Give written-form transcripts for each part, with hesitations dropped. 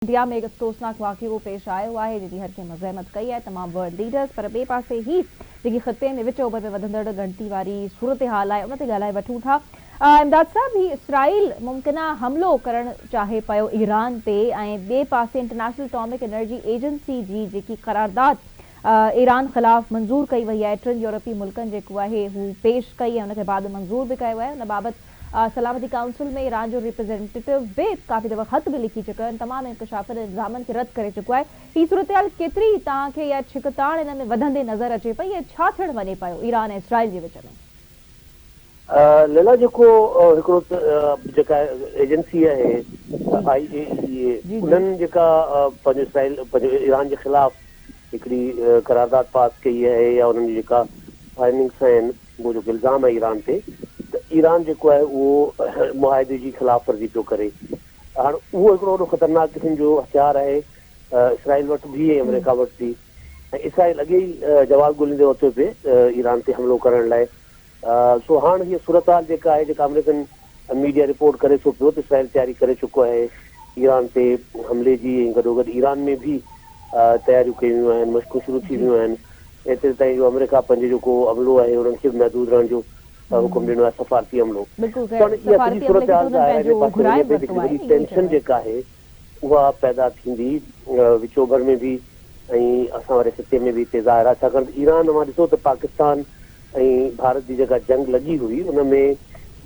India ۾ هڪ افسوسناڪ واقعو پيش آيو آهي جنهن جي هر ڪنهن مزاحمت ڪئي آهي تمام ورلڊ ليڊرز پر ٻئي پاسي هي جيڪي خطي ۾ وچ اوڀر ۾ وڌندڙ ڳڻتي واري صورتحال آهي ان تي ڳالهائي وٺون ٿا امداد صاحب هي اسرائيل ممڪنه حملو ڪرڻ چاهي پيو ايران تي ۽ ٻئي پاسي انٽرنيشنل اٽامڪ انرجي ايجنسي جي جيڪي قرارداد ايران خلاف منظور ڪئي وئي آهي ٽن يورپي ملڪن جيڪو آهي هو پيش ڪئي ۽ ان کي بعد ۾ منظور به ڪيو آهي ان بابت سلامتي ڪائونسل ۾ ايران جو ريپريزينٽيٽو به ڪافي دفعا خط به لکي چڪو آهي ۽ تمام انڪشافن ۽ الزامن کي رد ڪري چڪو آهي. هي صورتحال ڪيتري توهان کي اها ڇڪتاڻ ان ۾ وڌندي نظر اچي پئي ۽ ڇا ٿيڻ وڃي پيو ايران ۽ اسرائيل جي وچ ۾؟ ليلا جيڪو هڪڙو ته جيڪا ايجنسي آهي آء اي اي اي انهن جيڪا پنهنجو اسرائيل پنهنجو ايران جي خلاف هڪڙي قرارداد پاس ڪئي آهي يا انهن جي جيڪا فائنڊنگس آهن اهو جيڪو الزام آهي ايران تي ته ايران جيڪو آهي اهو معاهدي جي خلاف ورزي پيو ڪري. هاڻ اهو هڪڙو وڏو خطرناڪ قسم جو هٿيار آهي اسرائيل وٽ به ۽ آمريڪا وٽ به ۽ اسرائيل اڳي ئي جواز ڳوليندي ورتو پئي ايران تي حملو ڪرڻ لاء. سو هاڻ هيء صورتحال جيڪا آهي جيڪا آمريڪن ميڊيا رپورٽ ڪري ٿو پيو ته اسرائيل تياري ڪري چڪو آهي ايران تي حملي جي ۽ گڏوگڏ ايران ۾ به تياريون ڪيون ويون آهن مشقون شروع ٿي ويون آهن. ايتري تائين جو آمريڪا پنهنجو جيڪو عملو آهي انهن کي به محدود رهڻ جو حڪم ڏنو آهي سفارتي عملو. سو هاڻي اها سڄي صورتحال ظاهر آهي ان پاسي وڃي پئي ته هڪڙي وڏي ٽينشن جيڪا آهي اها پيدا ٿيندي وچ اوڀر ۾ به ۽ اسان واري خطي ۾ به هتي ظاهر آهي ڇاڪاڻ ته ايران اوهان ڏسو ته پاڪستان ۽ ڀارت جي جيڪا جنگ لڳي هئي ان ۾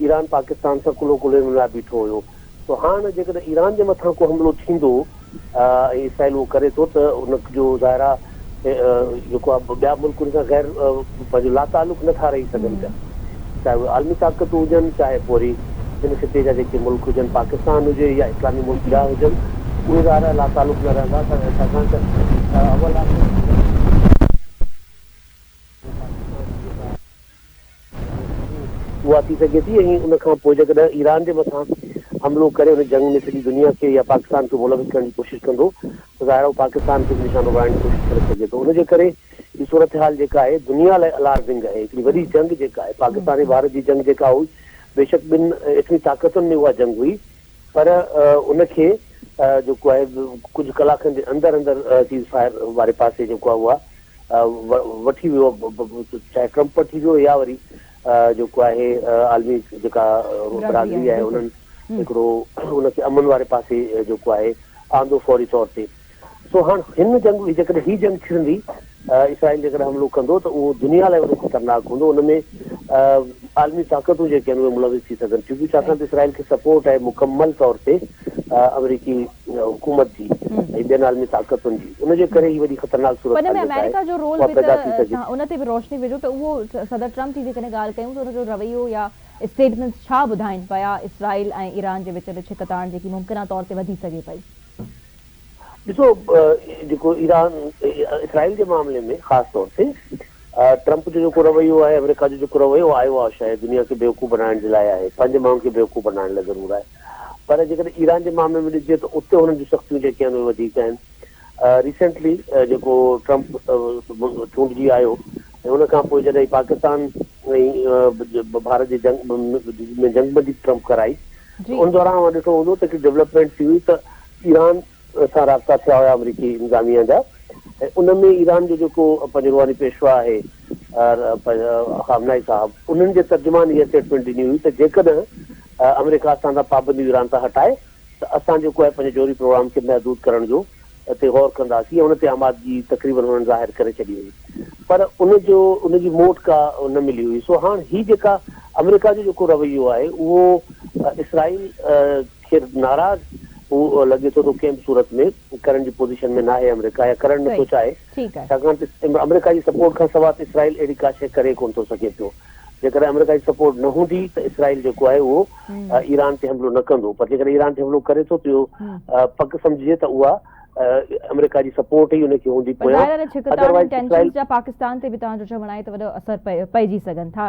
ايران پاڪستان سان ڪلهو ڪلهي ۾ ملائي بيٺو هيو سو هاڻ جيڪڏهن ايران جي مٿان ڪو حملو ٿيندو ۽ اسرائيل اهو ڪري ٿو ته ان جو ظاهر آهي جيڪو آهي ٻيا ملڪ ان سان غير پنهنجو لاتعلق نه ٿا رهي سگهن پيا چاهي اهي عالمي طاقتون هجن چاهي پوء وري هن خطي جا جيڪي ملڪ هجن پاڪستان هجي يا اسلامي ملڪ ٻيا هجن اهي ظاهر آهي لاتعلق نه رهندا ڇاڪاڻ ته اول آخر اها ٿي سگهي ٿي ۽ ان کان پوء جيڪڏهن ايران جي مٿان حملو ڪري ان جنگ ۾ سڄي دنيا کي يا پاڪستان کي ملوث ڪرڻ جي ڪوشش ڪندو ته ظاهر آهي اهو پاڪستان کي به نشانو بڻائڻ جي ڪوشش ڪري سگهي ٿو ان جي ڪري هي صورتحال جيڪا آهي دنيا لاء الارمنگ آهي هڪڙي وڏي جنگ جيڪا آهي پاڪستان ۽ ڀارت جي جنگ جيڪا هئي بيشڪ ٻن ايٽمي طاقتن ۾ اها جنگ هئي پر ان کي جيڪو آهي ڪجهه ڪلاڪن جي اندر اندر سيز فائر واري پاسي جيڪو آهي اها وٺي ويو چاهي ٽرمپ وٺي ويو يا وري جيڪو آهي عالمي جيڪا برادري آهي انهن هڪڙو ان کي امن واري پاسي جيڪو آهي آندو فوري طور تي سو هاڻ هن جنگ جيڪڏهن هي جنگ ڇڙندي اسرائيل جيڪڏهن حملو ڪندو ته اهو دنيا لاء وڏو خطرناڪ هوندو ان ۾ عالمي طاقتون جيڪي آهن اهي ملوث ٿي سگهن ٿيون ڇاڪاڻ ته اسرائيل کي سپورٽ آهي مڪمل طور تي آمريڪي حڪومت جي ۽ ٻين عالمي طاقتن جي ان جي ڪري هي وڏي خطرناڪ پر ان صورتحال ۾ جيڪا آهي آمريڪا جو رول اها به پيدا ته ٿي سگهي توهان ٿي. ان تي به روشني وجهو ته اهو صدر ٽرمپ جي جيڪڏهن ڳالهه ڪيون ته ان جو رويو يا اسٽيٽمينٽس ڇا ٻڌائين پيا اسرائيل ۽ ايران جي وچ ۾ ڇڪتاڻ جيڪي ممڪنه طور تي وڌي سگهي پئي. ڏسو جيڪو ايران اسرائيل جي معاملي ۾ خاص طور تي ٽرمپ جو جيڪو رويو آهي آمريڪا جو جيڪو رويو آيو آهي شايد دنيا کي بيوقوف بڻائڻ جي لاء آهي پنهنجي ماڻهن کي بيوقوف بڻائڻ لاء ضرور آهي پر جيڪڏهن ايران جي معاملي ۾ ڏسجي ته اتي هنن جون سختيون جيڪي آهن اهي وڌيڪ آهن. ريسينٽلي جيڪو ٽرمپ چونڊجي آيو ۽ ان کان پوء جڏهن پاڪستان ۽ ڀارت جي جنگ ۾ جنگ بندي ٽرمپ ڪرائي ته ان دوران اوهان ڏٺو هوندو ته هڪڙي ڊولپمينٽ ٿي هئي ته ايران سان رابطا ٿيا هيا آمريڪي انتظاميا جا ۽ ان ۾ ايران جو جيڪو پنهنجو روحاني پيشوا آهي خامنائي صاحب انهن جي ترجمان اها اسٽيٽمينٽ ڏني هئي ته جيڪڏهن آمريڪا اسان تان پابنديون ايران تان هٽائي ته اسان جيڪو آهي پنهنجي جوهري پروگرام کي محدود ڪرڻ جو تي غور ڪنداسين ۽ ان تي آمادگي تقريبن هنن ظاهر ڪري ڇڏي هئي پر ان جو ان جي موٽ ڪا نه ملي هئي سو هاڻ هي جيڪا آمريڪا جو جيڪو رويو آهي اهو اسرائيل کي ناراض هو لڳي ٿو ته ڪنهن به صورت ۾ ڪرڻ جي پوزيشن ۾ ناهي آمريڪا يا ڪرڻ نٿو چاهي ڇاڪاڻ ته آمريڪا جي سپورٽ کان سواء ته اسرائيل اهڙي ڪا شيء ڪري ڪونه ٿو سگهي پيو جيڪڏهن آمريڪا جي سپورٽ نه هوندي ته اسرائيل جيڪو آهي اهو ايران تي حملو نه ڪندو پر جيڪڏهن ايران تي حملو ڪري ٿو ته اهو پڪ سمجهجي ته اها آمريڪا جي سپورٽ ئي ان کي هوندي پويان ظاهر آهي ڇڪتاڻ ۽ ٽينشنز جا پاڪستان تي به توهان جو چوڻ آهي ته وڏو اثر پئجي سگهن ٿا.